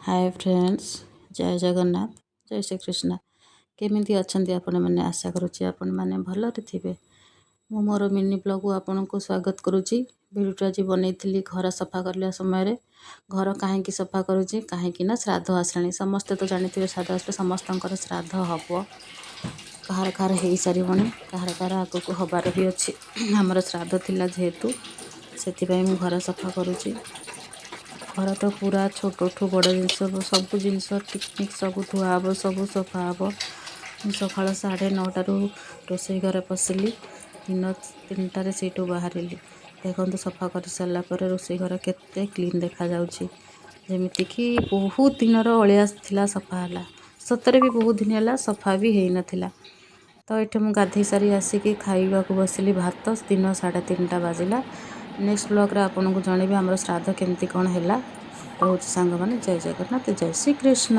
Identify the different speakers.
Speaker 1: ହାଏ friends, ଜୟ ଜଗନ୍ନାଥ, ଜୟ ଶ୍ରୀକୃଷ୍ଣ। କେମିତି ଅଛନ୍ତି ଆପଣମାନେ? ଆଶା କରୁଛି ଆପଣମାନେ ଭଲରେ ଥିବେ। ମୁଁ ମୋର ମିନି ବ୍ଲଗ୍କୁ ଆପଣଙ୍କୁ ସ୍ୱାଗତ କରୁଛି। ଭିଡ଼ିଓଟା ଆଜି ବନେଇଥିଲି ଘର ସଫା କରିବା ସମୟରେ। ଘର କାହିଁକି ସଫା କରୁଛି? କାହିଁକି ନା ଶ୍ରାଦ୍ଧ ଆସିଲାଣି। ସମସ୍ତେ ତ ଜାଣିଥିବେ, ଶ୍ରାଦ୍ଧ ଆସିଲେ ସମସ୍ତଙ୍କର ଶ୍ରାଦ୍ଧ ହେବ। କାହାର କାହାର ହେଇସାରିବଣି, କାହାର କାହାର ଆଗକୁ ହେବାର ବି ଅଛି। ଆମର ଶ୍ରାଦ୍ଧ ଥିଲା ଯେହେତୁ, ସେଥିପାଇଁ ମୁଁ ଘର ସଫା କରୁଛି। ଘର ତ ପୁରା ଛୋଟଠୁ ବଡ଼ ଜିନିଷ, ସବୁ ଜିନିଷ ଟିକ୍ ସବୁ ଧୁଆ ହେବ, ସବୁ ସଫା ହେବ। ମୁଁ ସକାଳ 9:30ରୁ ରୋଷେଇ ଘରେ ପଶିଲି, ଦିନ 3ଟାରେ ସେଇଠୁ ବାହାରିଲି। ଦେଖନ୍ତୁ, ସଫା କରିସାରିଲା ପରେ ରୋଷେଇ ଘର କେତେ କ୍ଲିନ୍ ଦେଖାଯାଉଛି। ଯେମିତିକି ବହୁତ ଦିନର ଅଳିଆ ଥିଲା, ସଫା ହେଲା। ସତରେ ବି ବହୁତ ଦିନ ହେଲା ସଫା ବି ହେଇନଥିଲା। ତ ଏଠି ମୁଁ ଗାଧେଇ ସାରି ଆସିକି ଖାଇବାକୁ ବସିଲି ଭାତ। ଦିନ 3:30 ବାଜିଲା। ନେକ୍ସଟ ବ୍ଲଗ୍ରେ ଆପଣଙ୍କୁ ଜଣେଇବି ଆମର ଶ୍ରାଦ୍ଧ କେମିତି କ'ଣ ହେଲା। ରହୁଛି ସାଙ୍ଗମାନେ, ଜୟ ଜଗନ୍ନାଥ, ଜୟ ଶ୍ରୀକୃଷ୍ଣ।